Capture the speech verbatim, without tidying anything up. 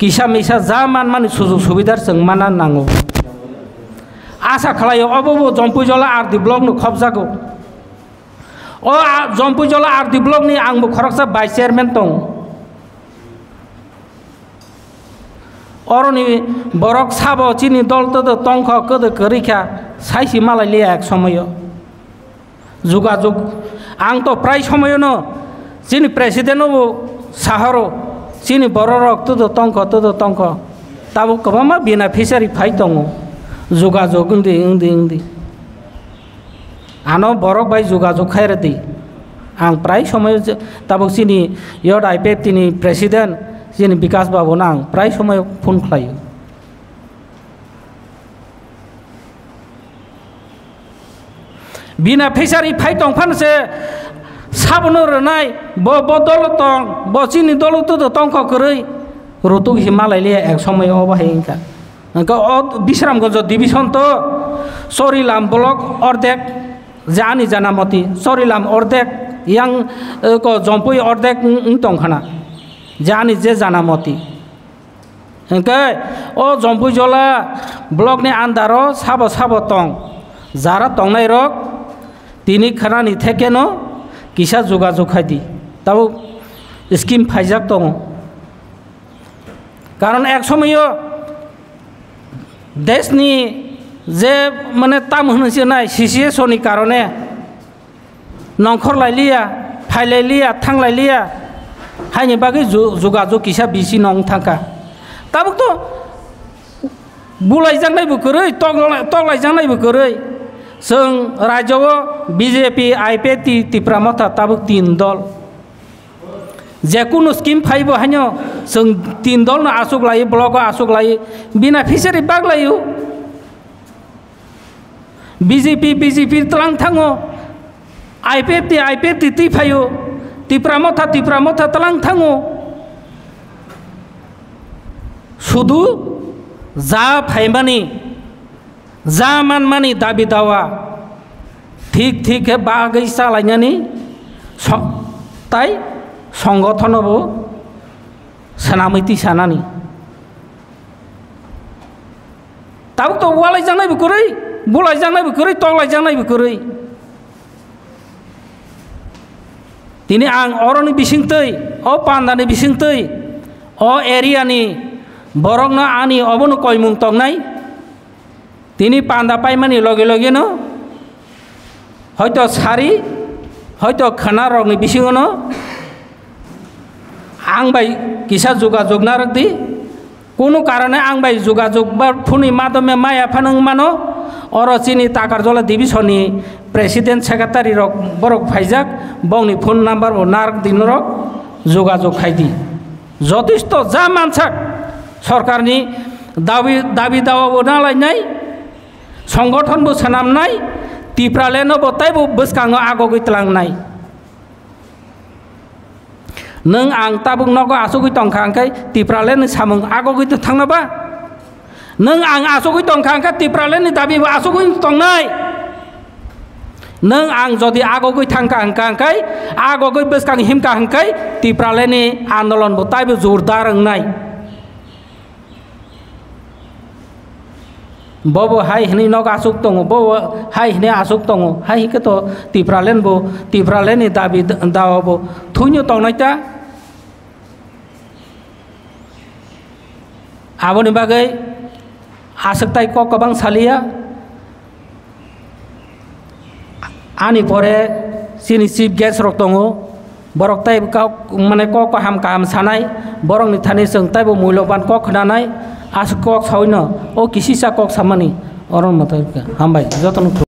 kisa misa ja manmani sujug subidar chwng mana nango. Asa khlaio obo bo Jompuijola R D block no khopjago. O a-, Jompuijola R D block ni ang bo khoroksa vice chairman tongo. Oroni borok sabo chini dol todo tongkho, kodo kwrwi kha, saisi malai liya ek somoyo. Jugajug, ang to prai somoyono chini president no bo sahoro, chini bororok todo tongkho, todo tongkho. Tabuk kwbangma beneficiary phai tongo, jugajug wngdi, wngdi, wngdi. Ano borok bai jugajug khai rwdi. Ang prai somoyo je, tabuk chini yot I P F T ni president, chini Bikas babu no ang prai somoyo phone khlaio. Beneficiary phai tong phano se sabono rwnai, bo, bo dolo tong, bo chini dolo todo tongkho kwrwi, rutuk hi malai liya ek somoyo obo hai wngkha. Hwnkhe o Bisramganj division to Chorilam block ordek, je ani jana moti, Chorilam ordek, yang, eh, ko Jompui ordek wng, wng tong khana, je ani je jana moti. Hwnkhe o Jompuijola block ni under o sabo sabo tong, jara tongnai rok tini khwnani thekeno kisa jugajug khai di, tabuk scheme phaijak tongo. Karon ek somoyo deshni je mane tam hwnwi se nai situation ni karone nongkhor lai liya, phai lai liya, thang lai liya, haini bagwi ju-, jugajug kisa bisi nong thangkha. Tabuk to bulaijaknai bo kwrwi, tok-, toklaijaknai bo kwrwi. Chwng rajyo o B J P, I P F T, Tipra Motha tabuk tin dol. Jekunu scheme phaibo haino chwng tin dolno aswk lai, block o aswk lai, beneficiary bak laio. B J P, B J P tlang thango, I P F T, I P F T twi phaio, Tipra Motha, Tipra Motha tlang thango. Sudu ja phaimani, ja manmani dabi dawa thik thik khe bagwi chalainani so-, tai songothono bo swnamwi tisanani. Tabuk to walaijaknai bo kwrwi, bulaijaknai bo kwrwi, toklaijaknai bo kwrwi. Tini ang oroni bisingtwi, o pandani bisingtwi, o area ni borokno ani obono koimung tongnai. Tini panda paimani loge loge no hoito sari, hoito khana rokni bisingo no ang bai kisa jugajug narwk di. Kunu karone ang bai jugajug ba phone ni madhyome maya phano wng mano. Oro chini Takarjala division ni president secretary rok borok phaijak, bongni phone number bo narwk di norok, jugajug khai di. Jotisto ja mansak sorkarni dabi, dabi dawa bo nalainai, songgothon bo swnamnai, Tipraland no bo taibo bwskango agogwi tlangnai. Nwng ang tabuk nogo achugwi tongkha hwnkhe Tipraland ni samung agogwi tongthangna ba? Nwng ang achugwi tongkha hwnkhe Tipraland ni dabi bo achugwi tongnai. Nwng ang jodi agogwi thangkha hwnkha hwnkhe, agogwi bwskang himkha hwnkhe Tipraland ni andolon bo taibo jordar wngnai. Bobo hai hwnwi nok aswk tongo, bobo hai hwnwi aswk tongo, hai hwnkhe to Tipraland bo, Tipraland ni dabi dawa bo thwino tongnai ta. Aboni bagwi aswk tai kok kwbang saliya. Ani pore chini chief guest rok tongo, borok tai kok, mane kok kaham kaham sanai, borokni thani chwng taibo muiloban kok khnanai, aswk kok saui no, o kisisa kok samani, oro moto hambai jotono.